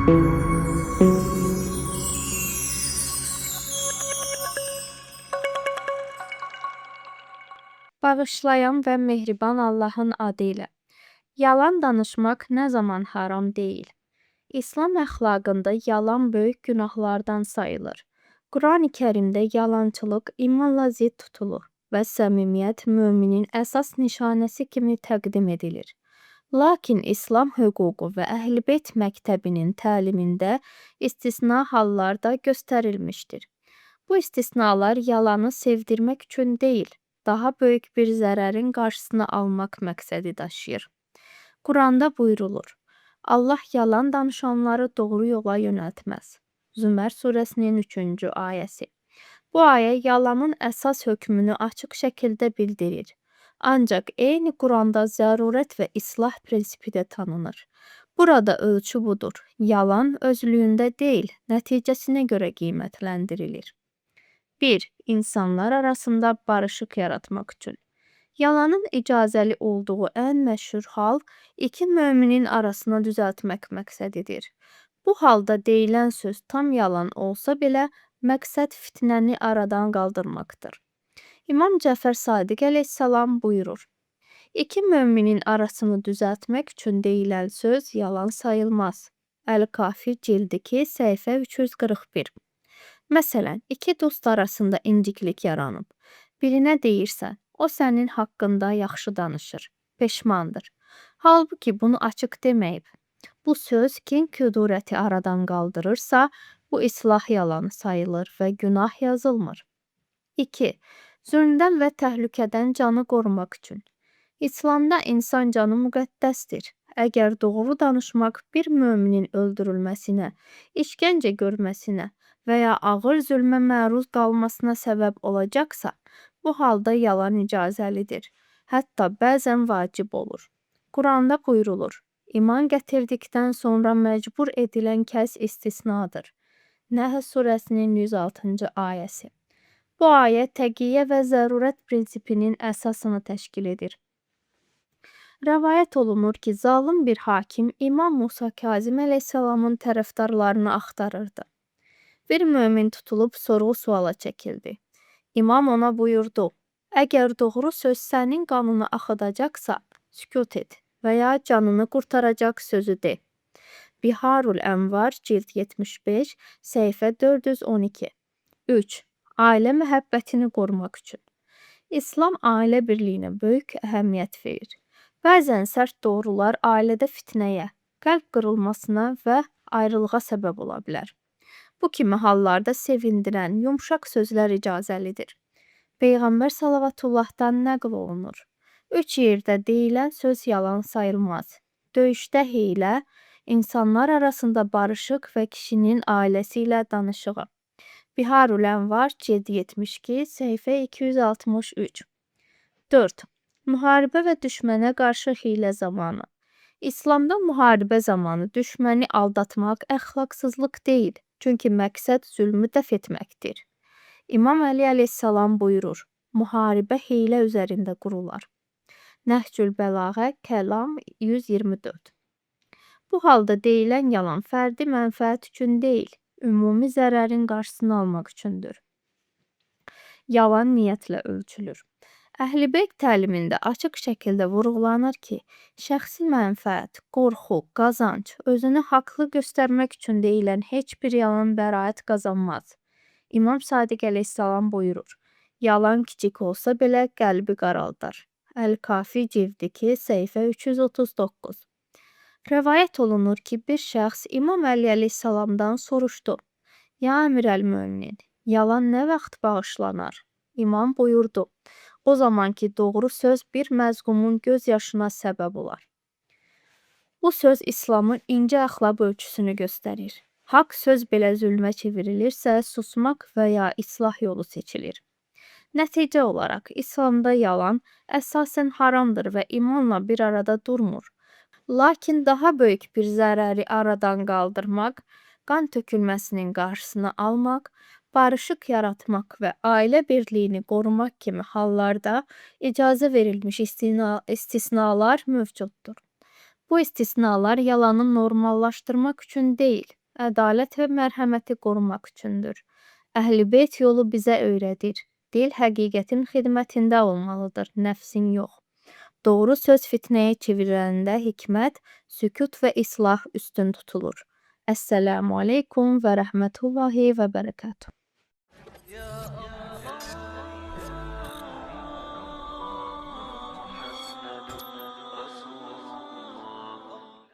Bağışlayan və mehriban Allahın adı ilə. Yalan danışmaq nə zaman haram deyil? İslam əxlaqında yalan böyük günahlardan sayılır. Qurani Kərimdə yalançılıq imanla zidd tutulur və səmimiyyət müminin əsas nişanəsi kimi təqdim edilir. Lakin İslam hüququ və Əhl-i Beyt məktəbinin təlimində istisna hallar da göstərilmişdir. Bu istisnalar yalanı sevdirmək üçün deyil, daha böyük bir zərərin qarşısını almaq məqsədi daşıyır. Quranda buyrulur: Allah yalan danışanları doğru yola yönəltməz. Zümər surəsinin 3-cü ayəsi. Bu ayə yalanın əsas hökmünü açıq şəkildə bildirir. Ancaq eyni Quranda zərurət və islah prinsipi də tanınır. Burada ölçü budur. Yalan özlüyündə deyil, nəticəsinə görə qiymətləndirilir. 1. İnsanlar arasında barışıq yaratmaq üçün. Yalanın icazəli olduğu ən məşhur hal iki müminin arasını düzəltmək məqsədidir. Bu halda deyilən söz tam yalan olsa belə, məqsəd fitnəni aradan qaldırmaqdır. İmam Cəfər Sadiq əleyhissalam buyurur: İki müminin arasını düzəltmək üçün deyilən söz yalan sayılmaz. Əl-Kafi cild 2, səhifə 341. Məsələn, iki dost arasında inciklik yaranıb. Birinə deyirsən, o sənin haqqında yaxşı danışır, peşmandır. Halbuki bunu açıq deməyib. Bu söz kin-küdurəti aradan qaldırırsa, bu islah yalanı sayılır və günah yazılmır. 2. Zülmdən və təhlükədən canı qorumaq üçün. İslamda insan canı müqəddəsdir. Əgər doğru danışmaq bir müminin öldürülməsinə, işgəncə görməsinə və ya ağır zülmə məruz qalmasına səbəb olacaqsa, bu halda yalan icazəlidir. Hətta bəzən vacib olur. Quranda buyrulur: İman gətirdikdən sonra məcbur edilən kəs istisnadır. Nəhl surəsinin 106-cı ayəsi. Bu ayə təqiyyə və zərurət prinsipinin əsasını təşkil edir. Rəvayət olunur ki, zalım bir hakim İmam Musa Kazim əleyhissalamın tərəfdarlarını axtarırdı. Bir mömin tutulub sorğu-suala çəkildi. İmam ona buyurdu: Əgər doğru söz sənin qanını axıdacaqsa, sükut et və ya canını qurtaracaq sözü de. Biharul Ənvar, cild 75, səhifə 412. 3. Ailə məhəbbətini qorumaq üçün. İslam ailə birliyinə böyük əhəmiyyət verir. Bəzən sərt doğrular ailədə fitnəyə, qəlb qırılmasına və ayrılığa səbəb ola bilər. Bu kimi hallarda sevindirən, yumşaq sözlər icazəlidir. Peyğəmbər salavatullahdan nəql olunur: Üç yerdə deyilən söz yalan sayılmaz. Döyüşdə hiylə, insanlar arasında barışıq və kişinin ailəsi ilə danışığı. Biharul Ənvar, cild 72, səhifə 263. 4. Müharibə və düşmənə qarşı hiylə zamanı. İslamda müharibə zamanı düşməni aldatmaq əxlaqsızlıq deyil. Çünki məqsəd zülmü dəf etməkdir. İmam Əli əleyhissalam buyurur: Müharibə hiylə üzərində qurular. Nəhcül Bəlağə, Kəlam 124. Bu halda deyilən yalan fərdi mənfəət üçün deyil, ümumi zərərin qarşısını almaq üçündür. Yalan niyyətlə ölçülür. Əhl-i Beyt təlimində açıq şəkildə vurğulanır ki, şəxsi mənfəət, qorxu, qazanc, özünü haqlı göstərmək üçün deyilən heç bir yalan bəraət qazanmaz. İmam Sadiq əleyhissalam buyurur: Yalan kiçik olsa belə qəlbi qaraldar. Əl-Kafi cild 2, səhifə 339. Rəvayət olunur ki, bir şəxs İmam Əli əleyhissalamdan soruşdu: Ya Əmirəl-möminin, yalan nə vaxt bağışlanar? İmam buyurdu: O zaman ki, doğru söz bir məzlumun göz yaşına səbəb olar. Bu söz İslamın incə əxlaq ölçüsünü göstərir. Haqq söz belə zülmə çevrilirsə, susmaq və ya islah yolu seçilir. Nəticə olaraq, İslamda yalan əsasən haramdır və imanla bir arada durmur. Lakin daha böyük bir zərəri aradan qaldırmaq, qan tökülməsinin qarşısını almaq, barışıq yaratmaq və ailə birliyini qorumaq kimi hallarda icazə verilmiş istisnalar mövcuddur. Bu istisnalar yalanı normallaşdırmaq üçün deyil, ədalət və mərhəməti qorumaq üçündür. Əhl-i Beyt yolu bizə öyrədir. Dil həqiqətin xidmətində olmalıdır, nəfsin yox. Doğru söz fitnəyə çevriləndə hikmət, sükut və islah üstün tutulur. Əssəlamu aleykum və rəhmətullahi və bərəkatuh. Ya.